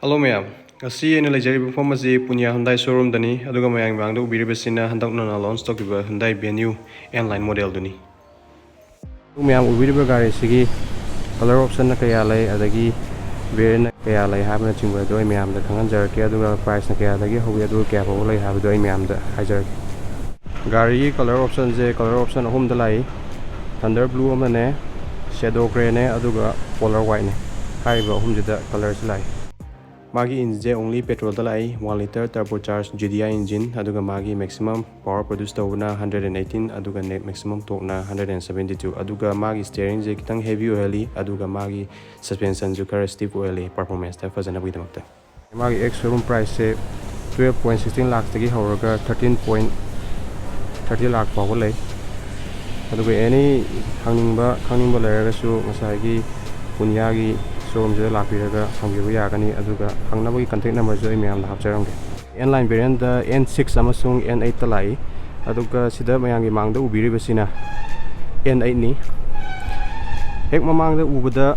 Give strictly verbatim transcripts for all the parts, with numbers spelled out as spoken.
Hello ꯃꯌꯥꯝ, ꯉꯁꯤ ꯑꯩꯅ ꯂꯩꯖꯔꯤꯕ ꯃꯐꯝ ꯑꯁꯤ ꯄꯨꯅꯤꯌꯥ Hyundai showroomꯗꯅꯤ꯫ ꯑꯗꯨꯒ ꯃꯌꯥꯝꯒꯤ ꯃꯃꯥꯡꯗ ꯎꯕꯤꯔꯤꯕꯁꯤꯅ ꯍꯟꯗꯛ ꯅꯧꯅ launch ꯇꯧꯈꯤꯕ Hyundai Venue N-Line modelꯗꯨꯅꯤ꯫ ꯑꯗꯨ ꯃꯌꯥꯝ ꯎꯕꯤꯔꯤꯕ ꯒꯥꯔꯤꯁꯤꯒꯤ colour optionꯅ ꯀꯌꯥ ꯂꯩ, ꯑꯗꯒꯤ variantꯅ ꯀꯌꯥ ꯂꯩ ꯍꯥꯏꯕꯅꯆꯤꯡꯕ ꯑꯗꯨ ꯑꯩ ꯃꯌꯥꯝꯗ ꯈꯪꯍꯟꯖꯔꯛꯀꯦ꯫ ꯑꯗꯨꯒ priceꯅ ꯀꯌꯥꯗꯒꯤ ꯍꯧꯏ, ꯑꯗꯨꯒ ꯀꯌꯥ ꯐꯥꯎꯕ ꯂꯩ ꯍꯥꯏꯕꯗꯨ ꯑꯩ ꯃꯌꯥꯝꯗ ꯍꯥꯏꯖꯔꯛꯀꯦ꯫ ꯒꯥꯔꯤꯒꯤ colour optionꯁꯦ colour option ꯑꯍꯨꯝꯗ ꯂꯥꯛꯏ꯫ Thunder Blue ꯑꯃꯅꯦ, Shadow Greyꯅꯦ, ꯑꯗꯨꯒ Polar Whiteꯅꯦ꯫ ꯍꯥꯏꯔꯤꯕ ꯑꯍꯨꯝꯁꯤꯗ colourꯁꯤ ꯂꯥꯛꯏ꯫ ꯃꯥꯒꯤ engineꯁꯦ only petrolꯗ ꯂꯥꯛꯏ, one litre turbocharged G D I engine, ꯑꯗꯨꯒ ꯃꯥꯒꯤ maximum power produce ꯇꯧꯕꯅ hundred and eighteen, ꯑꯗꯨꯒ net maximum torqueꯅ hundred and seventy two, ꯑꯗꯨꯒ ꯃꯥꯒꯤ steeringꯁꯦ ꯈꯤꯇꯪ heavy ꯑꯣꯏꯍꯜꯂꯤ, ꯑꯗꯨꯒ ꯃꯥꯒꯤ suspensionꯁꯨ ꯈꯔ stiff ꯑꯣꯏꯍꯜꯂꯤ performanceꯇ ꯐꯖꯅꯕꯒꯤꯗꯃꯛꯇ꯫ ꯃꯥꯒꯤ ex showroom priceꯁꯦ twelve point sixteen lakhsꯇꯒꯤ ꯍꯧꯔꯒ thirteen point thirty lakh ꯐꯥꯎꯕ ꯂꯩ꯫ ꯑꯗꯨꯒ any ꯍꯪꯅꯤꯡꯕ ꯈꯪꯅꯤꯡꯕ ꯂꯩꯔꯒꯁꯨ ꯉꯁꯥꯏꯒꯤ ꯄꯨꯅꯤꯌꯥꯒꯤ showroomꯁꯤꯗ ꯂꯥꯛꯄꯤꯔꯒ ꯍꯪꯕꯤꯕ ꯌꯥꯒꯅꯤ꯫ ꯑꯗꯨꯒ ꯍꯪꯅꯕꯒꯤ contact numberꯁꯨ ꯑꯩ ꯃꯌꯥꯝꯗ ꯍꯥꯞꯆꯔꯝꯒꯦ꯫ N-Line variantꯇ N six ꯑꯃꯁꯨꯡ N eightꯇ ꯂꯥꯛꯏ꯫ ꯑꯗꯨꯒ ꯁꯤꯗ ꯃꯌꯥꯝꯒꯤ ꯃꯥꯡꯗ ꯎꯕꯤꯔꯤꯕꯁꯤꯅ N eightꯅꯤ꯫ ꯍꯦꯛ ꯃꯃꯥꯡꯗ ꯎꯕꯗ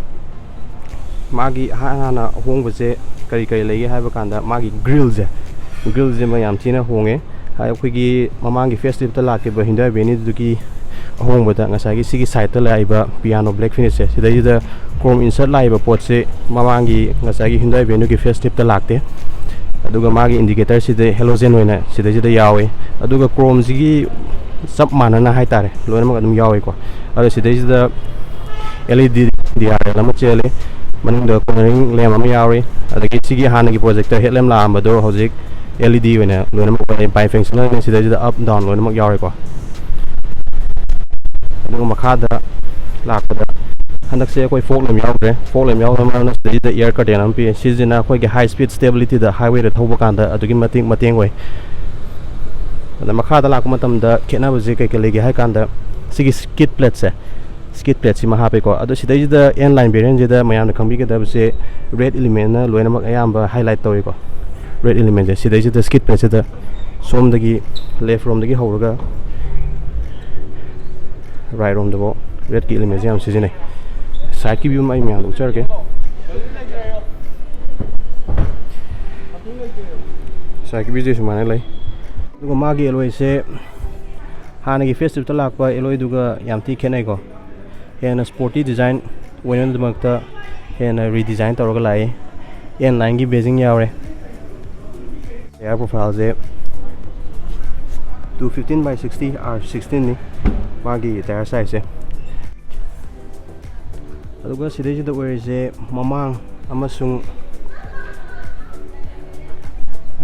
ꯃꯥꯒꯤ ꯏꯍꯥꯟ ꯍꯥꯟꯅ ꯑꯍꯣꯡꯕꯁꯦ ꯀꯔꯤ ꯀꯔꯤ ꯂꯩꯒꯦ ꯍꯥꯏꯕ ꯀꯥꯟꯗ, ꯃꯥꯒꯤ grillꯁꯦ, grillꯁꯦ ꯃꯌꯥꯝ ꯊꯤꯅ ꯍꯣꯡꯉꯦ꯫ ꯍꯥꯏ, ꯑꯩꯈꯣꯏꯒꯤ ꯃꯃꯥꯡꯒꯤ faceliftꯇ ꯂꯥꯛꯈꯤꯕ Hyundai Venueꯗꯨꯒꯤ ꯑꯍꯣꯡꯕꯗ ꯉꯁꯥꯏꯒꯤ ꯁꯤꯒꯤ sideꯇ ꯂꯥꯛꯏꯕ piano black finishꯁꯦ, ꯁꯤꯗꯩꯁꯤꯗ chrome insert ꯂꯥꯛꯏꯕ ꯄꯣꯠꯁꯦ ꯃꯃꯥꯡꯒꯤ ꯉꯁꯥꯏꯒꯤ Hyundai Venueꯒꯤ faceliftꯇ ꯂꯥꯛꯇꯦ꯫ ꯑꯗꯨꯒ ꯃꯥꯒꯤ indicatorꯁꯤꯗ halogen ꯑꯣꯏꯅ ꯁꯤꯗꯩꯁꯤꯗ ꯌꯥꯎꯋꯤ꯫ ꯑꯗꯨꯒ chromeꯁꯤꯒꯤ ꯆꯞ ꯃꯥꯟꯅꯅ ꯍꯥꯏꯇꯥꯔꯦ, ꯂꯣꯏꯅꯃꯛ ꯑꯗꯨꯝ ꯌꯥꯎꯋꯤꯀꯣ꯫ ꯑꯗꯣ ꯁꯤꯗꯩꯁꯤꯗ L E D D R L ꯑꯃ ꯆꯦꯜꯂꯤ, ꯃꯅꯨꯡꯗ cornering lamp ꯑꯃ ꯌꯥꯎꯔꯤ, ꯑꯗꯒꯤ ꯁꯤꯒꯤ ꯍꯥꯟꯅꯒꯤ projector headlamp ꯂꯥꯛꯑꯝꯕꯗꯣ ꯍꯧꯖꯤꯛ L E D ꯑꯣꯏꯅ ꯂꯣꯏꯅꯃꯛ ꯑꯣꯏꯔꯦ, bifunctionalꯅꯤ꯫ ꯁꯤꯗꯩꯁꯤꯗ up down ꯂꯣꯏꯅꯃꯛ ꯌꯥꯎꯔꯦꯀꯣ꯫ ꯑꯗꯨꯒ ꯃꯈꯥꯗ ꯂꯥꯛꯄꯗ ꯍꯟꯗꯛꯁꯦ ꯑꯩꯈꯣꯏ fog lamp ꯌꯥꯎꯗ꯭ꯔꯦ꯫ Fog lamp ꯌꯥꯎꯗꯕ ꯃꯔꯝꯅ ꯁꯤꯗꯩꯁꯤꯗ air curtain ꯑꯃ ꯄꯤ꯫ ꯁꯤꯁꯤꯅ ꯑꯩꯈꯣꯏꯒꯤ high speed stabilityꯗ, highwayꯗ ꯊꯧꯕ ꯀꯥꯟꯗ ꯑꯗꯨꯛꯀꯤ ꯃꯇꯤꯛ ꯃꯇꯦꯡ ꯑꯣꯏ꯫ ꯑꯗ ꯃꯈꯥꯗ ꯂꯥꯛꯄ ꯃꯇꯝꯗ ꯈꯦꯠꯅꯕꯁꯦ ꯀꯩ ꯀꯩ ꯂꯩꯒꯦ ꯍꯥꯏ ꯀꯥꯟꯗ, ꯁꯤꯒꯤ skid plateꯁꯦ, skid plateꯁꯤꯃ ꯍꯥꯞꯄꯦꯀꯣ꯫ ꯑꯗꯣ ꯁꯤꯗꯩꯁꯤꯗ N-Line variantꯁꯤꯗ ꯃꯌꯥꯝꯅ ꯈꯪꯕꯤꯒꯗꯕꯁꯦ, red elementꯅ ꯂꯣꯏꯅꯃꯛ ꯑꯌꯥꯝꯕ highlight ꯇꯧꯋꯤꯀꯣ꯫ Red elementꯁꯦ ꯁꯤꯗꯩꯁꯤꯗ skid plateꯁꯤꯗ ꯁꯣꯝꯗꯒꯤ left ꯔꯣꯝꯗꯒꯤ ꯍꯧꯔꯒ right ꯔꯣꯝꯗꯐꯥꯎ redꯀꯤ elementꯁꯦ ꯌꯥꯝ ꯁꯤꯖꯤꯟꯅꯩ꯫ Sideꯀꯤ view ꯑꯃ ꯑꯩ ꯃꯌꯥꯝꯗ ꯎꯠꯆꯔꯒꯦ꯫ ꯁꯥꯏꯠꯀꯤ ꯚ꯭ꯌꯨꯁꯦ ꯁꯨꯃꯥꯏꯅ ꯂꯩ꯫ ꯑꯗꯨꯒ ꯃꯥꯒꯤ ꯑꯦꯂꯣꯏꯁꯦ ꯍꯥꯟꯅꯒꯤ ꯐꯦꯁ ꯂꯤꯐꯇ ꯂꯥꯛꯄ ꯑꯦꯂꯣꯏꯗꯨꯒ ꯌꯥꯝ ꯊꯤ ꯈꯦꯠꯅꯩꯀꯣ꯫ ꯍꯦꯟꯅ ꯁ꯭ꯄꯣꯔꯇꯤ ꯗꯤꯖꯥꯏꯟ ꯑꯣꯏꯅꯕꯒꯤꯗꯃꯛꯇ ꯍꯦꯟꯅ ꯔꯤꯗꯤꯖꯥꯏꯟ ꯇꯧꯔꯒ ꯂꯥꯛꯏ꯫ ꯑꯦꯟ ꯂꯥꯏꯟꯒꯤ ꯕꯦꯖꯤꯡ ꯌꯥꯎꯔꯦ꯫ ꯇꯌꯥꯔ ꯄ꯭ꯔꯣꯐꯥꯏꯜꯁꯦ two fifteen by sixty R sixteenꯅꯤ ꯃꯥꯒꯤ ꯇꯌꯥꯔ ꯁꯥꯏꯖꯁꯦ꯫ ꯑꯗꯨꯒ ꯁꯤꯗꯩꯁꯤꯗ ꯑꯣꯏꯔꯤꯁꯦ ꯃꯃꯥꯡ ꯑꯃꯁꯨꯡ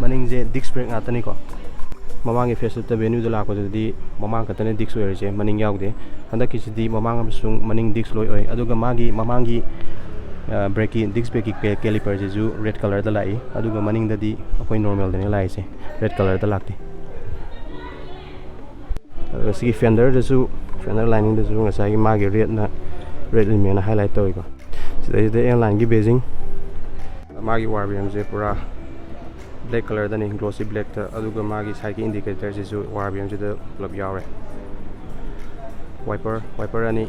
ꯃꯅꯤꯡꯁꯦ ꯗꯤꯁꯛ ꯕ꯭ꯔꯦꯛ ꯉꯥꯛꯇꯅꯤꯀꯣ꯫ ꯃꯃꯥꯡꯒꯤ ꯐꯦꯁ ꯂꯤꯐꯇ ꯚꯦꯅ꯭ꯌꯨꯗ ꯂꯥꯛꯄꯗꯗꯤ ꯃꯃꯥꯡ ꯈꯛꯇꯅꯦ ꯗꯤꯁꯛ ꯑꯣꯏꯔꯤꯁꯦ, ꯃꯅꯤꯡ ꯌꯥꯎꯗꯦ꯫ ꯍꯟꯗꯛꯀꯤꯁꯤꯗꯤ ꯃꯃꯥꯡ ꯑꯃꯁꯨꯡ ꯃꯅꯤꯡ ꯗꯤꯁꯛ ꯂꯣꯏ ꯑꯣꯏ꯫ ꯑꯗꯨꯒ ꯃꯥꯒꯤ ꯃꯃꯥꯡꯒꯤ ꯕ꯭ꯔꯦꯛꯀꯤ ꯗꯤꯁꯛ ꯕ꯭ꯔꯦꯛꯀꯤ ꯀꯦꯂꯤꯄꯔꯁꯤꯁꯨ ꯔꯦꯗ ꯀꯂꯔꯗ ꯂꯥꯛꯏ꯫ ꯑꯗꯨꯒ ꯃꯅꯤꯡꯗꯗꯤ ꯑꯩꯈꯣꯏ ꯅꯣꯔꯃꯦꯜꯗꯅꯦ ꯂꯥꯛꯏꯁꯦ, ꯔꯦꯗ ꯀꯂꯔꯗ ꯂꯥꯛꯇꯦ꯫ ꯑꯗꯨꯒ ꯁꯤꯒꯤ ꯐꯦꯟꯗꯔꯗꯁꯨ, ꯐꯦꯟꯗꯔ ꯂꯥꯏꯅꯤꯡꯗꯁꯨ ꯉꯁꯥꯏꯒꯤ ꯃꯥꯒꯤ ꯔꯦꯗꯅ, ꯔꯦꯗ ꯏꯂꯤꯃꯦꯟꯅ ꯍꯥꯏꯂꯥꯏꯠ ꯇꯧꯋꯤꯀꯣ꯫ ꯁꯤꯗꯩꯁꯤꯗ ꯑꯦꯟ ꯂꯥꯏꯟꯒꯤ ꯕꯦꯖꯤꯡ, ꯃꯥꯒꯤ ꯋꯥꯔ ꯕꯦꯝꯁꯦ ꯄꯨꯔꯥ ꯕ꯭ꯂꯦꯛ ꯀꯂꯔꯗꯅꯤ, ꯒ꯭ꯂꯣꯁꯤ ꯕ꯭ꯂꯦꯛꯇ꯫ ꯑꯗꯨꯒ ꯃꯥꯒꯤ ꯁꯥꯏꯠꯀꯤ ꯏꯟꯗꯤꯀꯦꯇꯔꯁꯤꯁꯨ ꯋꯥꯔ ꯕꯦꯝꯁꯤꯗ ꯄꯨꯂꯞ ꯌꯥꯎꯔꯦ꯫ ꯋꯥꯏꯄꯔ, ꯋꯥꯏꯄꯔ ꯑꯅꯤ,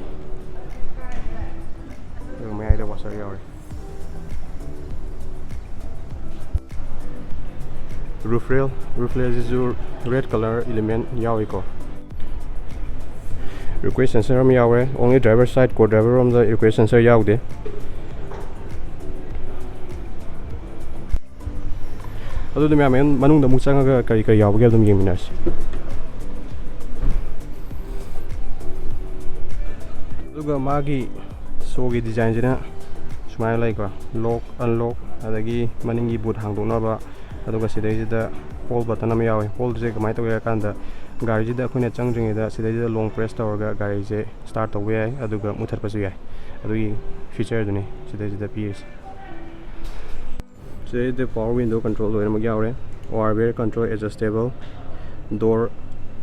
ꯑꯗꯨꯒ ꯃꯌꯥꯏꯗ ꯋꯥꯁꯔ ꯌꯥꯎꯔꯦ꯫ ꯔꯨꯐ ꯔꯦꯜ, ꯔꯨꯐ ꯔꯦꯜꯁꯤꯁꯨ ꯔꯦꯗ ꯀꯂꯔ ꯏꯂꯤꯃꯦꯟ ꯌꯥꯎꯏꯀꯣ꯫ ꯔꯤꯀ꯭ꯋꯦꯁ ꯁꯦꯟꯁꯔ ꯑꯃ ꯌꯥꯎꯔꯦ꯫ Only driver side, ꯀꯣ ꯗ꯭ꯔꯥꯏꯚꯔ ꯔꯣꯝꯗ ꯔꯤꯀ꯭ꯋꯦꯁ ꯁꯦꯟꯁꯔ ꯌꯥꯎꯗꯦ꯫ ꯑꯗꯨꯗꯤ ꯃꯌꯥꯝ ꯃꯅꯨꯡꯗ ꯑꯃꯨꯛ ꯆꯪꯉꯒ ꯀꯔꯤ ꯀꯔꯤ ꯌꯥꯎꯕꯒꯦ ꯑꯗꯨꯝ ꯌꯦꯡꯃꯤꯟꯅꯔꯁꯤ꯫ ꯑꯗꯨꯒ ꯃꯥꯒꯤ ꯁꯣꯒꯤ ꯗꯤꯖꯥꯏꯟꯁꯤꯅ ꯁꯨꯃꯥꯏꯅ ꯂꯩꯀꯣ, ꯂꯣꯛ, ꯑꯟꯂꯣꯛ, ꯑꯗꯒꯤ ꯃꯅꯤꯡꯒꯤ ꯕꯨꯠ ꯍꯥꯡꯗꯣꯛꯅꯕ, ꯑꯗꯨꯒ ꯁꯤꯗꯩꯁꯤꯗ ꯍꯣꯜ ꯕꯇꯟ ꯑꯃ ꯌꯥꯎꯋꯦ꯫ ꯍꯣꯜꯁꯦ ꯀꯃꯥꯏꯅ ꯇꯧꯒꯦ ꯍꯥꯏ ꯀꯥꯟꯗ, ꯒꯥꯔꯤꯁꯤꯗ ꯑꯩꯈꯣꯏꯅ ꯆꯪꯗ꯭ꯔꯤꯉꯩꯗ ꯁꯤꯗꯩꯁꯤꯗ ꯂꯣꯡ ꯄ꯭ꯔꯦꯁ ꯇꯧꯔꯒ ꯒꯥꯔꯤꯁꯦ ꯁ꯭ꯇꯥꯔꯠ ꯇꯧꯕ ꯌꯥꯏ, ꯑꯗꯨꯒ ꯃꯨꯠꯊꯠꯄꯁꯨ ꯌꯥꯏ꯫ ꯑꯗꯨꯒꯤ ꯐꯤꯆꯔꯗꯨꯅꯤ ꯁꯤꯗꯩꯁꯤꯗ ꯄꯤꯔꯤꯁꯦ꯫ ꯁꯤꯗꯩꯗ ꯄꯋꯥꯔ ꯋꯤꯟꯗꯣ ꯀꯟꯇ꯭ꯔꯣꯜ ꯂꯣꯏꯅꯃꯛ ꯌꯥꯎꯔꯦ꯫ ꯋꯥꯔ ꯕꯦꯔ ꯀꯟꯇ꯭ꯔꯣꯜ ꯑꯦꯗꯖꯁꯇꯦꯕꯜ, ꯗꯣꯔ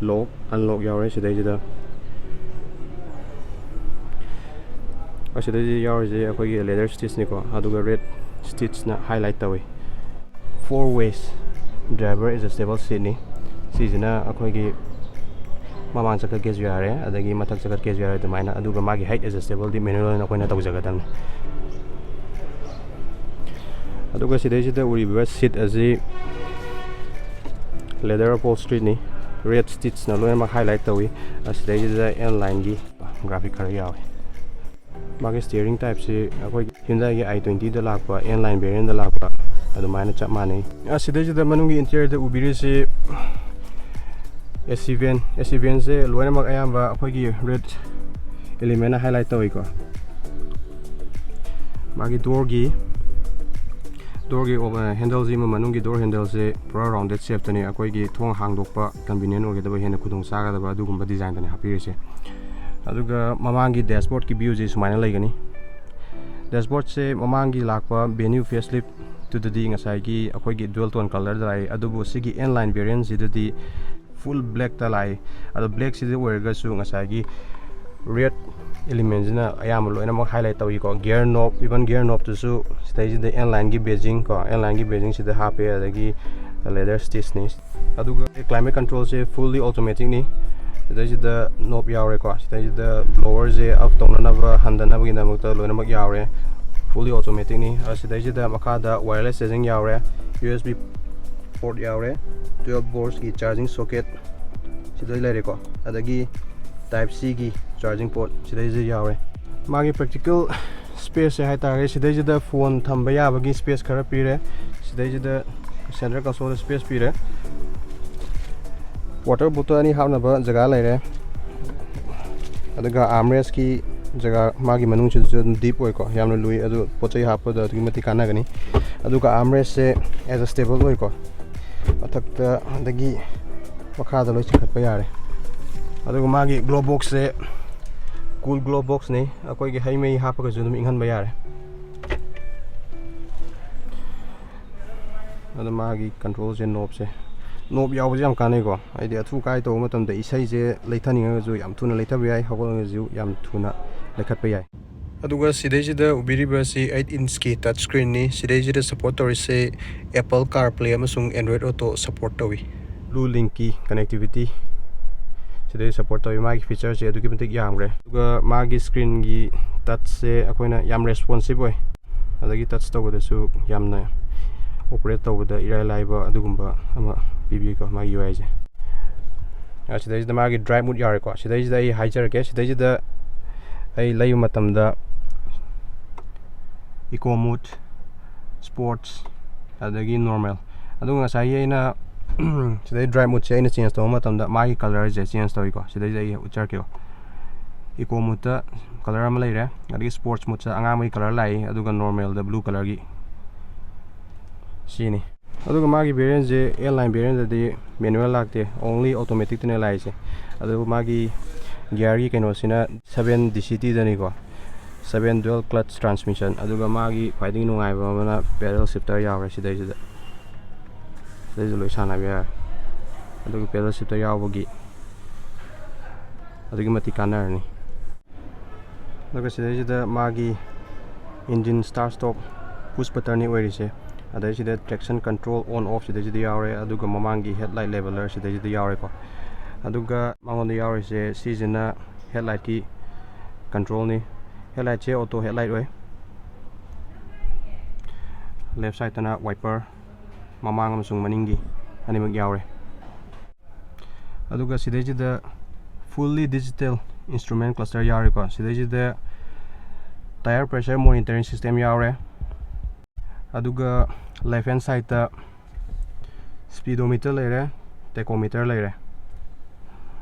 ꯂꯣꯛ, ꯑꯟꯂꯣꯛ ꯌꯥꯎꯔꯦ ꯁꯤꯗꯩꯁꯤꯗ꯫ ꯑꯁꯤꯗꯩꯁꯤꯗ ꯌꯥꯎꯔꯤꯁꯦ ꯑꯩꯈꯣꯏꯒꯤ ꯂꯦꯗꯔ ꯁ꯭ꯇꯤꯆꯅꯤꯀꯣ, ꯑꯗꯨꯒ ꯔꯦꯗ ꯁ꯭ꯇꯤꯆꯅ ꯍꯥꯏꯂꯥꯏꯠ ꯇꯧꯋꯤ꯫ Four ways driver adjustable seatꯅꯤ꯫ ꯁꯤꯁꯤꯅ ꯑꯩꯈꯣꯏꯒꯤ ꯃꯃꯥꯡ ꯆꯠꯈꯠꯀꯦꯁꯨ ꯌꯥꯔꯦ, ꯑꯗꯒꯤ ꯃꯊꯛ ꯆꯠꯈꯠꯀꯦꯁꯨ ꯌꯥꯔꯦ ꯑꯗꯨꯃꯥꯏꯅ꯫ ꯑꯗꯨꯒ ꯃꯥꯒꯤ height adjustable ꯗꯤ manual ꯑꯣꯏꯅ ꯑꯩꯈꯣꯏꯅ ꯇꯧꯖꯒꯗꯕꯅꯤ꯫ ꯑꯗꯨꯒ ꯁꯤꯗꯩꯁꯤꯗ ꯎꯔꯤꯕ ꯁꯤꯠ ꯑꯁꯤ Leather upholsteryꯅꯤ, red stitchꯅ ꯂꯣꯏꯅꯃꯛ highlight ꯇꯧꯏ꯫ ꯑꯁꯤꯗꯩꯁꯤꯗ N lineꯒꯤ graphic ꯈꯔ ꯌꯥꯎꯏ꯫ ꯃꯥꯒꯤ steering typeꯁꯤ ꯑꯩꯈꯣꯏꯒꯤ Hyundaiꯒꯤ i twentyꯗ ꯂꯥꯛꯄ N line variantꯗ ꯂꯥꯛꯄ ꯑꯗꯨꯃꯥꯏꯅ ꯆꯞ ꯃꯥꯟꯅꯩ꯫ ꯑꯁꯤꯗꯩꯁꯤꯗ ꯃꯅꯨꯡꯒꯤ interiorꯗ ꯎꯕꯤꯔꯤꯁꯤ AC vent, AC ventꯁꯦ ꯂꯣꯏꯅꯃꯛ ꯑꯌꯥꯝꯕ ꯑꯩꯈꯣꯏꯒꯤ red elementꯅ highlight ꯇꯧꯏꯀꯣ꯫ ꯃꯥꯒꯤ doorꯒꯤ doorꯒꯤ handleꯁꯤ, ꯃꯅꯨꯡꯒꯤ door handleꯁꯦ ꯄꯨꯔꯥ rounded shapeꯇꯅꯤ꯫ ꯑꯩꯈꯣꯏꯒꯤ ꯊꯣꯡ ꯍꯥꯡꯗꯣꯛꯄ convenient ꯑꯣꯏꯒꯗꯕ, ꯍꯦꯟꯅ ꯈꯨꯗꯣꯡ ꯆꯥꯒꯗꯕ ꯑꯗꯨꯒꯨꯝꯕ designꯗꯅꯤ ꯍꯥꯞꯄꯤꯔꯤꯁꯦ꯫ ꯑꯗꯨꯒ ꯃꯃꯥꯡꯒꯤ dashboardꯀꯤ viewꯁꯤ ꯁꯨꯃꯥꯏꯅ ꯂꯩꯒꯅꯤ꯫ Dashboardꯁꯦ ꯃꯃꯥꯡꯒꯤ ꯂꯥꯛꯄ Venue facelift ꯇꯨꯗꯗꯤ ꯉꯁꯥꯏꯒꯤ ꯑꯩꯈꯣꯏꯒꯤ dual tone colourꯗ ꯂꯥꯛꯏ, ꯑꯗꯨꯕꯨ ꯁꯤꯒꯤ N line variantꯁꯤꯗꯗꯤ full blackꯇ ꯂꯥꯛꯏ꯫ ꯑꯗꯣ blackꯁꯤꯗ ꯑꯣꯏꯔꯒꯁꯨ ꯉꯁꯥꯏꯒꯤ red elementꯁꯤꯅ ꯑꯌꯥꯝꯕ ꯂꯣꯏꯅꯃꯛ highlight ꯇꯧꯏꯀꯣ꯫ Gear knob, even gear knobꯇꯨꯁꯨ ꯁꯤꯗꯩꯁꯤꯗ N lineꯒꯤ badging ꯀꯣ, N lineꯒꯤ badgingꯁꯤꯗ ꯍꯥꯞꯄꯦ, ꯑꯗꯒꯤ leather stitchꯅꯤ꯫ ꯑꯗꯨꯒ climate controlꯁꯦ fully automaticꯅꯤ꯫ ꯁꯤꯗꯩꯁꯤꯗ knob ꯌꯥꯎꯔꯦꯀꯣ, ꯁꯤꯗꯩꯁꯤꯗ blowerꯁꯦ up ꯇꯧꯅꯅꯕ, ꯍꯟꯗꯅꯕꯒꯤꯗꯃꯛꯇ ꯂꯣꯏꯅꯃꯛ ꯌꯥꯎꯔꯦ, fully automaticꯅꯤ꯫ ꯑꯗꯨꯒ ꯁꯤꯗꯩꯁꯤꯗ ꯃꯈꯥꯗ wireless charging ꯌꯥꯎꯔꯦ, USB port ꯌꯥꯎꯔꯦ, twelve voltsꯀꯤ charging socket ꯁꯤꯗ ꯂꯩꯔꯦꯀꯣ, ꯑꯗꯒꯤ type Cꯒꯤ charging port ꯁꯤꯗꯩꯁꯤꯗ ꯌꯥꯎꯔꯦ꯫ ꯃꯥꯒꯤ practical spaceꯁꯦ ꯍꯥꯏꯇꯥꯔꯒꯗꯤ ꯁꯤꯗꯩꯁꯤꯗ phone ꯊꯝꯕ ꯌꯥꯕꯒꯤ space ꯈꯔ ꯄꯤꯔꯦ, ꯁꯤꯗꯩꯁꯤꯗ center consoleꯗ space ꯄꯤꯔꯦ꯫ Water bottle ꯑꯅꯤ ꯍꯥꯞꯅꯕ ꯖꯒꯥ ꯂꯩꯔꯦ꯫ ꯑꯗꯨꯒ armrestꯀꯤ ꯖꯒꯥ, ꯃꯥꯒꯤ ꯃꯅꯨꯡꯁꯤꯗꯁꯨ ꯑꯗꯨꯝ deep ꯑꯣꯏꯀꯣ, ꯌꯥꯝꯅ ꯂꯨꯏ, ꯑꯗꯨ ꯄꯣꯠ ꯆꯩ ꯍꯥꯞꯄꯗ ꯑꯗꯨꯛꯀꯤ ꯃꯇꯤꯛ ꯀꯥꯟꯅꯒꯅꯤ꯫ ꯑꯗꯨꯒ armrestꯁꯦ adjustable ꯑꯣꯏꯀꯣ, ꯃꯊꯛꯇ ꯑꯗꯒꯤ ꯃꯈꯥꯗ ꯂꯣꯏ ꯆꯤꯡꯈꯠꯄ ꯌꯥꯔꯦ꯫ ꯑꯗꯨꯒ ꯃꯥꯒꯤ glove boxꯁꯦ cool glove boxꯅꯤ, ꯑꯩꯈꯣꯏꯒꯤ ꯍꯩ ꯃꯍꯤ ꯍꯥꯞꯄꯒꯁꯨ ꯑꯗꯨꯝ ꯏꯪꯍꯟꯕ ꯌꯥꯔꯦ꯫ ꯑꯗꯣ ꯃꯥꯒꯤ controlꯁꯦ, knobꯁꯦ, knob ꯌꯥꯎꯕꯁꯦ ꯌꯥꯝ ꯀꯥꯟꯅꯩꯀꯣ꯫ ꯍꯥꯏꯗꯤ ꯑꯊꯨ ꯑꯀꯥꯏ ꯇꯧꯕ ꯃꯇꯝꯗ ꯏꯁꯩꯁꯦ ꯂꯩꯊꯅꯤꯡꯉꯒꯁꯨ ꯌꯥꯝ ꯊꯨꯅ ꯂꯩꯊꯕ ꯌꯥꯏ, ꯍꯧꯒꯠꯂꯒꯁꯨ ꯌꯥꯝ ꯊꯨꯅ ꯂꯩꯈꯠꯄ ꯌꯥꯏ꯫ ꯑꯗꯨꯒ ꯁꯤꯗꯩꯁꯤꯗ ꯎꯕꯤꯔꯤꯕ ꯑꯁꯤ eight inchꯀꯤ touch screenꯅꯤ꯫ ꯁꯤꯗꯩꯁꯤꯗ support ꯇꯧꯔꯤꯁꯦ Apple CarPlay ꯑꯃꯁꯨꯡ Android Auto support ꯇꯧꯏ꯫ Bluelinkꯀꯤ connectivity ꯁꯤꯗꯩ support ꯇꯧꯏ꯫ ꯃꯥꯒꯤ featureꯁꯦ ꯑꯗꯨꯛꯀꯤ ꯃꯇꯤꯛ ꯌꯥꯝꯈ꯭ꯔꯦ꯫ ꯑꯗꯨꯒ ꯃꯥꯒꯤ screenꯒꯤ touchꯁꯦ ꯑꯩꯈꯣꯏꯅ ꯌꯥꯝ responsive ꯑꯣꯏ, ꯑꯗꯒꯤ touch ꯇꯧꯕꯗꯁꯨ ꯌꯥꯝꯅ operate ꯇꯧꯕꯗ ꯏꯔꯥꯏ ꯂꯥꯏꯕ ꯑꯗꯨꯒꯨꯝꯕ ꯑꯃ ꯄꯤꯕꯤꯀꯣ ꯃꯥꯒꯤ ꯌꯨ ꯑꯥꯏꯁꯦ꯫ ꯑꯁꯤꯗꯩꯁꯤꯗ ꯃꯥꯒꯤ ꯗ꯭ꯔꯥꯏꯚ ꯃꯨꯠ ꯌꯥꯎꯔꯦꯀꯣ꯫ ꯁꯤꯗꯩꯁꯤꯗ ꯑꯩ ꯍꯥꯏꯖꯔꯛꯀꯦ, ꯁꯤꯗꯩꯁꯤꯗ ꯑꯩ ꯂꯩꯕ ꯃꯇꯝꯗ ꯏꯀꯣ ꯃꯨꯠ, ꯁ꯭ꯄꯣꯔꯠꯁ, ꯑꯗꯒꯤ ꯅꯣꯔꯃꯦꯜ꯫ ꯑꯗꯨꯒ ꯉꯁꯥꯏꯒꯤ ꯑꯩꯅ ꯁꯤꯗꯩ ꯗ꯭ꯔꯥꯏꯚ ꯃꯨꯠꯁꯦ ꯑꯩꯅ ꯆꯦꯟꯖ ꯇꯧꯕ ꯃꯇꯝꯗ ꯃꯥꯒꯤ ꯀꯂꯔꯁꯦ ꯆꯦꯟꯖ ꯇꯧꯏꯀꯣ꯫ ꯁꯤꯗꯩꯁꯤꯗ ꯑꯩ ꯎꯠꯆꯔꯛꯀꯦꯀꯣ꯫ ꯏꯀꯣ ꯃꯨꯠꯇ ꯀꯂꯔ ꯑꯃ ꯂꯩꯔꯦ, ꯑꯗꯒꯤ ꯁ꯭ꯄꯣꯔꯠꯁ ꯃꯨꯠꯇ ꯑꯉꯥꯡꯕꯒꯤ ꯀꯂꯔ ꯂꯥꯛꯏ, ꯑꯗꯨꯒ ꯅꯣꯔꯃꯦꯜꯗ ꯕ꯭ꯂꯨ ꯀꯂꯔꯒꯤ꯫ ꯁꯤꯅꯤ꯫ ꯑꯗꯨꯒ ꯃꯥꯒꯤ ꯚꯦꯔꯤꯌꯦꯟꯁꯦ ꯑꯦꯜ ꯅꯥꯏꯟ ꯚꯦꯔꯤꯌꯦꯟꯗꯗꯤ ꯃꯦꯅꯨꯋꯦꯜ ꯂꯥꯛꯇꯦ, ꯑꯣꯡꯂꯤ ꯑꯣꯇꯣꯃꯦꯇꯤꯛꯇꯅꯦ ꯂꯥꯛꯏꯁꯦ꯫ ꯑꯗꯨꯒ ꯃꯥꯒꯤ ꯒꯤꯌꯥꯔꯒꯤ ꯀꯩꯅꯣꯁꯤꯅ ꯁꯕꯦꯟ ꯗꯤ ꯁꯤ ꯇꯤꯗꯅꯤꯀꯣ, ꯁꯕꯦꯟ ꯗ꯭ꯌꯨꯑꯦꯜ ꯀ꯭ꯂꯠꯆ ꯇ꯭ꯔꯥꯟꯁꯃꯤꯁꯟ꯫ ꯑꯗꯨꯒ ꯃꯥꯒꯤ ꯈ꯭ꯋꯥꯏꯗꯒꯤ ꯅꯨꯡꯉꯥꯏꯕ ꯑꯃꯅ ꯄꯦꯗꯜ ꯁꯤꯐꯇꯔ ꯌꯥꯎꯔꯦ ꯁꯤꯗꯩꯁꯤꯗ꯫ ꯁꯤꯗꯩꯁꯤꯗ ꯂꯣꯏ ꯁꯥꯟꯅꯕ ꯌꯥꯔꯦ꯫ ꯑꯗꯨꯒ ꯄꯦꯗꯜ ꯁꯤꯐꯇꯔ ꯌꯥꯎꯕꯒꯤ ꯑꯗꯨꯛꯀꯤ ꯃꯇꯤꯛ ꯀꯥꯟꯅꯔꯅꯤ꯫ ꯑꯗꯨꯒ ꯁꯤꯗꯩꯁꯤꯗ ꯃꯥꯒꯤ ꯏꯟꯖꯤꯟ ꯁ꯭ꯇꯥꯔꯠ ꯁ꯭ꯇꯣꯞ ꯄꯨꯁ ꯕꯇꯟꯅꯤ ꯑꯣꯏꯔꯤꯁꯦ꯫ ꯑꯗꯩꯁꯤꯗ ꯇ꯭ꯔꯦꯛꯁꯟ ꯀꯟꯇ꯭ꯔꯣꯜ ꯑꯣꯟ ꯑꯣꯐ ꯁꯤꯗꯩꯁꯤꯗ ꯌꯥꯎꯔꯦ, ꯑꯗꯨꯒ ꯃꯃꯥꯡꯒꯤ ꯍꯦꯠꯂꯥꯏꯠ ꯂꯦꯕꯦꯂꯔ ꯁꯤꯗꯩꯁꯤꯗ ꯌꯥꯎꯔꯦꯀꯣ꯫ ꯑꯗꯨꯒ ꯃꯉꯣꯟꯗ ꯌꯥꯎꯔꯤꯁꯦ ꯁꯤꯁꯤꯅ ꯍꯦꯠꯂꯥꯏꯠꯀꯤ ꯀꯟꯇ꯭ꯔꯣꯜꯅꯤ꯫ ꯍꯦꯠꯂꯥꯏꯠꯁꯦ ꯑꯣꯇꯣ ꯍꯦꯠꯂꯥꯏꯠ ꯑꯣꯏ꯫ ꯂꯦꯐ ꯁꯥꯏꯠꯇꯅ ꯋꯥꯏꯄꯔ, ꯃꯃꯥꯡ ꯑꯃꯁꯨꯡ ꯃꯅꯤꯡꯒꯤ ꯑꯅꯤꯃꯛ ꯌꯥꯎꯔꯦ꯫ ꯑꯗꯨꯒ ꯁꯤꯗꯩꯁꯤꯗ fully digital instrument cluster ꯌꯥꯎꯔꯦꯀꯣ꯫ ꯁꯤꯗꯩꯁꯤꯗ tyre pressure monitoring system ꯌꯥꯎꯔꯦ꯫ ꯑꯗꯨꯒ left hand sideꯇ speedometer ꯂꯩꯔꯦ, tachometer ꯂꯩꯔꯦ꯫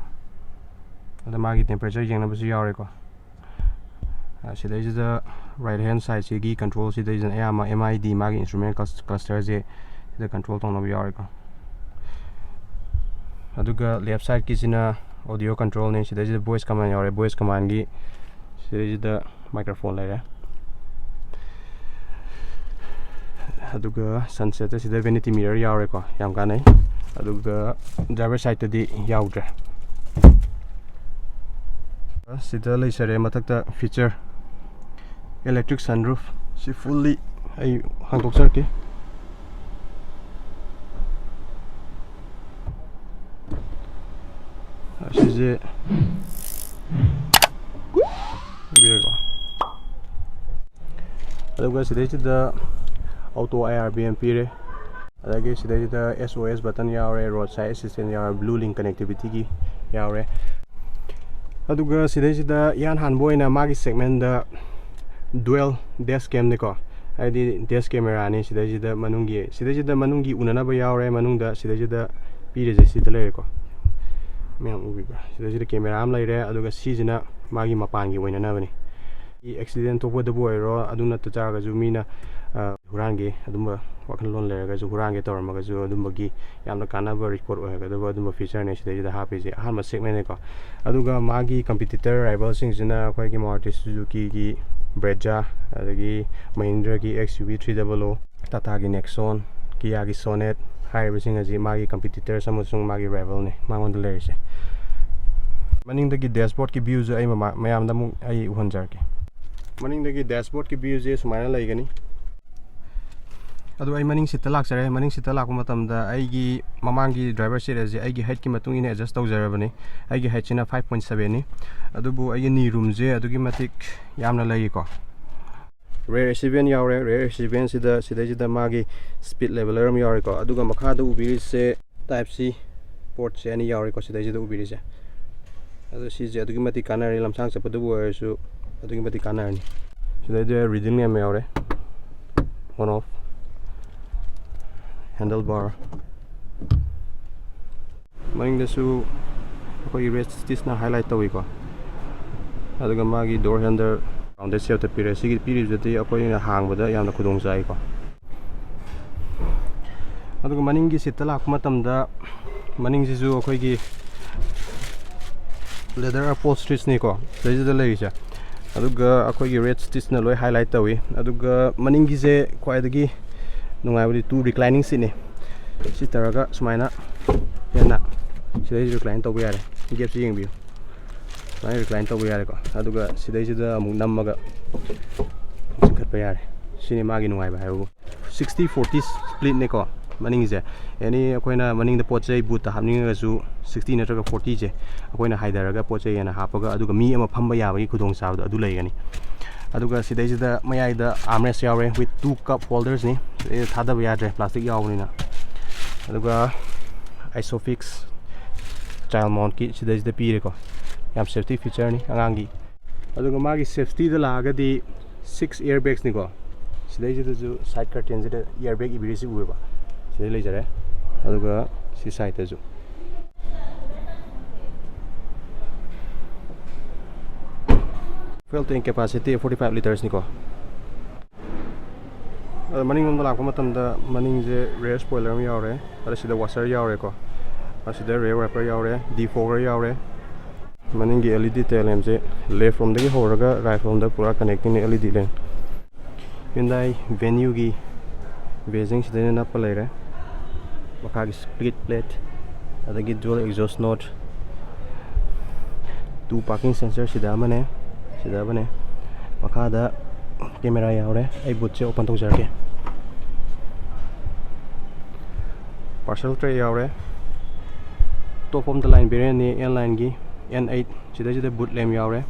ꯑꯗ ꯃꯥꯒꯤ temperature ꯌꯦꯡꯅꯕꯁꯨ ꯌꯥꯎꯔꯦꯀꯣ꯫ ꯑ, ꯁꯤꯗꯩꯁꯤꯗ right hand sideꯁꯤꯒꯤ control ꯁꯤꯗꯩꯁꯤꯅ ꯑꯌꯥꯝꯕ M I D ꯃꯥꯒꯤ instrument clus-, clusterꯁꯦ ꯁꯤꯗ control ꯇꯧꯅꯕ ꯌꯥꯎꯔꯦꯀꯣ꯫ ꯑꯗꯨꯒ left sideꯀꯤꯁꯤꯅ audio controlꯅꯤ꯫ ꯁꯤꯗꯩꯁꯤꯗ voice command ꯌꯥꯎꯔꯦ꯫ Voice commandꯀꯤ ꯁꯤꯗꯩꯁꯤꯗ microphone ꯂꯩꯔꯦ꯫ ꯑꯗꯨꯒ sunsetꯇ ꯁꯤꯗ vanity mirror ꯌꯥꯎꯔꯦꯀꯣ, ꯌꯥꯝ ꯀꯥꯟꯅꯩ꯫ ꯑꯗꯨꯒ driver sideꯇꯗꯤ ꯌꯥꯎꯗ꯭ꯔꯦ꯫ ꯁꯤꯗ ꯂꯩꯖꯔꯦ ꯃꯊꯛꯇ feature electric sunroof꯫ ꯁꯤ fully ꯑꯩ ꯍꯥꯡꯗꯣꯛꯆꯔꯛꯀꯦ꯫ ꯑꯁꯤꯁꯦ ꯎꯕꯤꯔꯦꯀꯣ꯫ ꯑꯗꯨꯒ ꯁꯤꯗꯩꯁꯤꯗ auto I R B M ꯄꯤꯔꯦ꯫ ꯑꯗꯒꯤ ꯁꯤꯗꯩꯁꯤꯗ S O S button ꯌꯥꯎꯔꯦ, roadside assistance ꯌꯥꯎꯔꯦ, Blue Link connectivity ꯒꯤ ꯌꯥꯎꯔꯦ꯫ ꯑꯗꯨꯒ ꯁꯤꯗꯩꯁꯤꯗ ꯏꯍꯥꯟ ꯍꯥꯟꯕ ꯑꯣꯏꯅ ꯃꯥꯒꯤ segment ꯗ dual dash cam ꯅꯤꯀꯣ, ꯍꯥꯏꯗꯤ dash camera ꯅꯤ꯫ ꯁꯤꯗꯩꯁꯤꯗ ꯃꯅꯨꯡꯒꯤ, ꯁꯤꯗꯩꯁꯤꯗ ꯃꯅꯨꯡꯒꯤ ꯎꯅꯅꯕ ꯌꯥꯎꯔꯦ꯫ ꯃꯅꯨꯡꯗ ꯁꯤꯗꯩꯁꯤꯗ ꯄꯤꯔꯤꯁꯦ ꯁꯤꯗ ꯂꯩꯔꯦꯀꯣ, ꯃꯌꯥꯝ ꯎꯕꯤꯕ꯭ꯔꯥ? ꯁꯤꯗꯩꯁꯤꯗ camera ꯑꯃ ꯂꯩꯔꯦ, ꯑꯗꯨꯒ ꯁꯤꯁꯤꯅ ꯃꯥꯒꯤ ꯃꯄꯥꯟꯒꯤ ꯑꯣꯏꯅꯅꯕꯅꯤ꯫ Accident ꯊꯣꯛꯄꯗꯕꯨ ꯑꯣꯏꯔꯣ, ꯑꯗꯨ ꯅꯠꯇ ꯇꯥꯔꯒꯁꯨ ꯃꯤꯅ, ꯑ, ꯍꯨꯔꯥꯟꯒꯦ, ꯑꯗꯨꯝꯕ ꯋꯥꯈꯜꯂꯣꯟ ꯂꯩꯔꯒꯁꯨ, ꯍꯨꯔꯥꯟꯒꯦ ꯇꯧꯔꯝꯃꯒꯁꯨ, ꯑꯗꯨꯝꯕꯒꯤ ꯌꯥꯝꯅ ꯀꯥꯟꯅꯕ record ꯑꯣꯏꯒꯗꯕ ꯑꯗꯨꯝꯕ feature ꯅꯦ ꯁꯤꯗꯩꯁꯤꯗ ꯍꯥꯞꯄꯤꯁꯦ꯫ ꯑꯍꯥꯟꯕ segment ꯅꯦꯀꯣ꯫ ꯑꯗꯨꯒ ꯃꯥꯒꯤ competitor rival ꯁꯤꯡꯁꯤꯅ ꯑꯩꯈꯣꯏꯒꯤ Maruti Suzuki ꯒꯤ Brezza, ꯑꯗꯒꯤ Mahindra ꯒꯤ X U V three double O, Tata ꯒꯤ Nexon, Kia ꯒꯤ Sonet ꯍꯥꯏꯔꯤꯕꯁꯤꯡ ꯑꯁꯤ ꯃꯥꯒꯤ competitors ꯑꯃꯁꯨꯡ ꯃꯥꯒꯤ rival ꯅꯦ ꯃꯉꯣꯟꯗ ꯂꯩꯔꯤꯁꯦ꯫ ꯃꯅꯤꯡꯗꯒꯤ dashboard ꯀꯤ view ꯁꯨ ꯑꯩ ꯃꯃꯥ-, ꯃꯌꯥꯝꯗ ꯑꯃꯨꯛ ꯑꯩ ꯎꯍꯟꯖꯔꯛꯀꯦ꯫ ꯃꯅꯤꯡꯗꯒꯤ dashboard ꯀꯤ view ꯁꯦ ꯁꯨꯃꯥꯏꯅ ꯂꯩꯒꯅꯤ꯫ ꯑꯗꯨ ꯑꯩ ꯃꯅꯤꯡ seat ꯇ ꯂꯥꯛꯆꯔꯦ꯫ ꯃꯅꯤꯡ seat ꯇ ꯂꯥꯛꯄ ꯃꯇꯝꯗ ꯑꯩꯒꯤ ꯃꯃꯥꯡꯒꯤ driver seat ꯑꯁꯦ ꯑꯩꯒꯤ height ꯀꯤ ꯃꯇꯨꯡ ꯏꯟꯅ adjust ꯇꯧꯖꯔꯕꯅꯤ꯫ ꯑꯩꯒꯤ height ꯁꯤꯅ five point seven ꯅꯤ꯫ ꯑꯗꯨꯕꯨ ꯑꯩꯒꯤ knee room ꯁꯦ ꯑꯗꯨꯛꯀꯤ ꯃꯇꯤꯛ ꯌꯥꯝꯅ ꯂꯩꯀꯣ꯫ Rear S C band ꯌꯥꯎꯔꯦ꯫ Rear S C band ꯁꯤꯗ, ꯁꯤꯗꯩꯁꯤꯗ ꯃꯥꯒꯤ speed leveler ꯑꯃ ꯌꯥꯎꯔꯦꯀꯣ꯫ ꯑꯗꯨꯒ ꯃꯈꯥꯗ ꯎꯕꯤꯔꯤꯁꯦ type C port ꯁꯦ ꯑꯅꯤ ꯌꯥꯎꯔꯦꯀꯣ, ꯁꯤꯗꯩꯁꯤꯗ ꯎꯕꯤꯔꯤꯁꯦ꯫ ꯑꯗꯣ ꯁꯤꯁꯦ ꯑꯗꯨꯛꯀꯤ ꯃꯇꯤꯛ ꯀꯥꯟꯅꯔꯅꯤ, ꯂꯝꯁꯥꯡ ꯆꯠꯄꯗꯕꯨ ꯑꯣꯏꯔꯁꯨ ꯑꯗꯨꯛꯀꯤ ꯃꯇꯤꯛ ꯀꯥꯟꯅꯔꯅꯤ꯫ ꯁꯤꯗꯩꯗ reading lamp ꯌꯥꯎꯔꯦ, on off, handle bar꯫ ꯃꯅꯤꯡꯗꯁꯨ ꯑꯩꯈꯣꯏꯒꯤ red stitch ꯅ highlight ꯇꯧꯏꯀꯣ꯫ ꯑꯗꯨꯒ ꯃꯥꯒꯤ door handle rounded shape ꯇ ꯄꯤꯔꯦ꯫ ꯁꯤꯒꯤ ꯄꯤꯔꯤꯕꯁꯤꯗꯤ ꯑꯩꯈꯣꯏꯅ ꯍꯥꯡꯕꯗ ꯌꯥꯝꯅ ꯈꯨꯗꯣꯡ ꯆꯥꯏꯀꯣ꯫ ꯑꯗꯨꯒ ꯃꯅꯤꯡꯒꯤ seat ꯇ ꯂꯥꯛꯄ ꯃꯇꯝꯗ, ꯃꯅꯤꯡꯁꯤꯁꯨ ꯑꯩꯈꯣꯏꯒꯤ leather upholsteries ꯅꯤꯀꯣ ꯁꯤꯗꯩꯁꯤꯗ ꯂꯩꯔꯤꯁꯦ꯫ ꯑꯗꯨꯒ ꯑꯩꯈꯣꯏꯒꯤ red stitch ꯅ ꯂꯣꯏ highlight ꯇꯧꯏ꯫ ꯑꯗꯨꯒ ꯃꯅꯤꯡꯒꯤꯁꯦ ꯈ꯭ꯋꯥꯏꯗꯒꯤ ꯅꯨꯡꯉꯥꯏꯕꯗꯤ two reclining seat ꯅꯤ꯫ ꯁꯤ ꯇꯧꯔꯒ ꯁꯨꯃꯥꯏꯅ ꯍꯦꯟꯅ ꯁꯤꯗꯩ recline ꯇꯧꯕ ꯌꯥꯔꯦ꯫ Gap ꯁꯤ ꯌꯦꯡꯕꯤꯌꯨ꯫ ꯁꯨꯃꯥꯏꯅ recline ꯇꯧꯕ ꯌꯥꯔꯦꯀꯣ꯫ ꯑꯗꯨꯒ ꯁꯤꯗꯩꯁꯤꯗ ꯑꯃꯨꯛ ꯅꯝꯃꯒ ꯆꯤꯡꯈꯠꯄ ꯌꯥꯔꯦ꯫ ꯁꯤꯅꯤ ꯃꯥꯒꯤ ꯅꯨꯡꯉꯥꯏꯕ ꯍꯥꯏꯕꯕꯨ꯫ Sixty forty split ꯅꯦꯀꯣ ꯃꯅꯤꯡꯁꯦ꯫ Any ꯑꯩꯈꯣꯏꯅ ꯃꯅꯤꯡꯗ ꯄꯣꯠ ꯆꯩ boot ꯇ ꯍꯥꯞꯅꯤꯡꯉꯒꯁꯨ sixty ꯅꯠꯇ꯭ꯔꯒ forty ꯁꯦ ꯑꯩꯈꯣꯏꯅ ꯍꯥꯏꯊꯔꯒ ꯄꯣꯠ ꯆꯩ ꯍꯦꯟꯅ ꯍꯥꯞꯄꯒ, ꯑꯗꯨꯒ ꯃꯤ ꯑꯃ ꯐꯝꯕ ꯌꯥꯕꯒꯤ ꯈꯨꯗꯣꯡꯆꯥꯕꯗꯣ ꯑꯗꯨ ꯂꯩꯒꯅꯤ꯫ ꯑꯗꯨꯒ ꯁꯤꯗꯩꯁꯤꯗ ꯃꯌꯥꯏꯗ armrest ꯌꯥꯎꯔꯦ with two cup holdersꯅꯤ꯫ ꯁꯤꯗꯩꯗ ꯊꯥꯗꯕ ꯌꯥꯗ꯭ꯔꯦ, plastic ꯌꯥꯎꯕꯅꯤꯅ꯫ ꯑꯗꯨꯒ ISOFIX child mountꯀꯤ ꯁꯤꯗꯩꯁꯤꯗ ꯄꯤꯔꯦꯀꯣ꯫ ꯌꯥꯝ safety featureꯅꯤ ꯑꯉꯥꯡꯒꯤ꯫ ꯑꯗꯨꯒ ꯃꯥꯒꯤ safetyꯗ ꯂꯥꯛꯑꯒꯗꯤ six airbagsꯅꯤꯀꯣ꯫ ꯁꯤꯗꯩꯁꯤꯗꯁꯨ side curtainꯁꯤꯗ airbag ꯏꯕꯤꯔꯤꯁꯤ ꯎꯔꯕ? ꯁꯤꯗꯩ ꯂꯩꯖꯔꯦ꯫ ꯑꯗꯨꯒ ꯁꯤ sideꯇꯁꯨ꯫ Fuel tank capacity forty five litersꯅꯤꯀꯣ꯫ ꯑꯗꯣ ꯃꯅꯤꯡꯂꯣꯝꯗ ꯂꯥꯛꯄ ꯃꯇꯝꯗ ꯃꯅꯤꯡꯁꯦ rear spoiler ꯑꯃ ꯌꯥꯎꯔꯦ, ꯑꯗ ꯁꯤꯗ washer ꯌꯥꯎꯔꯦꯀꯣ, ꯑꯁꯤꯗ rear wiper ꯌꯥꯎꯔꯦ, defogger ꯌꯥꯎꯔꯦ꯫ ꯃꯅꯤꯡꯒꯤ LED tail lampꯁꯦ left ꯔꯣꯝꯗꯒꯤ ꯍꯧꯔꯒ right ꯔꯣꯝꯗ ꯄꯨꯔꯥ connectingꯅꯦ LED lamp꯫ Hyundai Venueꯒꯤ badging ꯁꯤꯗꯩꯗ ꯅꯞꯄ ꯂꯩꯔꯦ꯫ ꯃꯈꯥꯒꯤ split plate, ꯑꯗꯒꯤ dual exhaust note, two parking sensor ꯁꯤꯗ ꯑꯃꯅꯦ, ꯁꯤꯗ ꯑꯃꯅꯦ꯫ ꯃꯈꯥꯗ camera ꯌꯥꯎꯔꯦ꯫ ꯑꯩ bootꯁꯦ open ꯇꯧꯖꯔꯛꯀꯦ꯫ Parcel tray ꯌꯥꯎꯔꯦ꯫ Top of the line variantꯅꯤ, N lineꯒꯤ N eight꯫ ꯁꯤꯗꯩꯁꯤꯗ boot lamp ꯌꯥꯎꯔꯦ꯫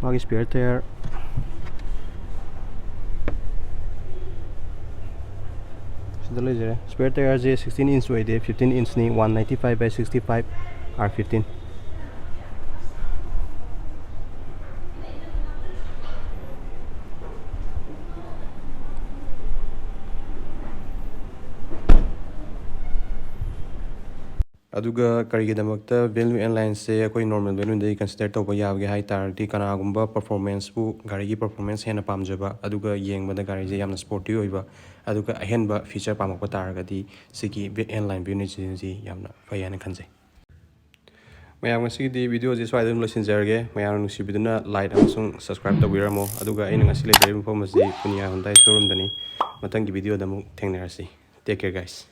ꯃꯥꯒꯤ spare tire ꯁꯤꯗ ꯂꯩꯖꯔꯦ꯫ Spare tireꯁꯦ sixteen inch ꯑꯣꯏꯗꯦ, fifteen inchꯅꯤ, one ninety five by sixty five R fifteen꯫ ꯑꯗꯨꯒ ꯀꯔꯤꯒꯤꯗꯃꯛꯇ Venue N lineꯁꯦ ꯑꯩꯈꯣꯏ normal Venueꯗꯒꯤ consider ꯇꯧꯕ ꯌꯥꯕꯒꯦ ꯍꯥꯏ ꯇꯥꯔꯗꯤ, ꯀꯅꯥꯒꯨꯝꯕ performanceꯄꯨ, ꯒꯥꯔꯤꯒꯤ performance ꯍꯦꯟꯅ ꯄꯥꯝꯖꯕ, ꯑꯗꯨꯒ ꯌꯦꯡꯕꯗ ꯒꯥꯔꯤꯁꯦ ꯌꯥꯝꯅ sporty ꯑꯣꯏꯕ, ꯑꯗꯨꯒ ꯑꯍꯦꯟꯕ feature ꯄꯥꯝꯃꯛꯄ ꯇꯥꯔꯒꯗꯤ ꯁꯤꯒꯤ N line Venueꯁꯤ ꯌꯥꯝꯅ ꯐꯩ ꯍꯥꯏꯅ ꯈꯟꯖꯩ꯫ ꯃꯌꯥꯝ, ꯉꯁꯤꯒꯤꯗꯤ videoꯁꯤ ꯁ꯭ꯋꯥꯏꯗ ꯑꯗꯨꯝ ꯂꯣꯏꯁꯤꯟꯖꯔꯒꯦ꯫ ꯃꯌꯥꯝꯅ ꯅꯨꯡꯁꯤꯕꯤꯗꯨꯅ like ꯑꯃꯁꯨꯡ subscribe ꯇꯧꯕꯤꯔꯝꯃꯣ꯫ ꯑꯗꯨꯒ ꯑꯩꯅ ꯉꯁꯤ ꯂꯩꯖꯔꯤꯕ ꯃꯐꯝ ꯑꯁꯤ Punia Hyundai showroomꯗꯅꯤ꯫ ꯃꯊꯪꯒꯤ videoꯗ ꯑꯃꯨꯛ ꯊꯦꯡꯅꯔꯁꯤ꯫ Take care, guys.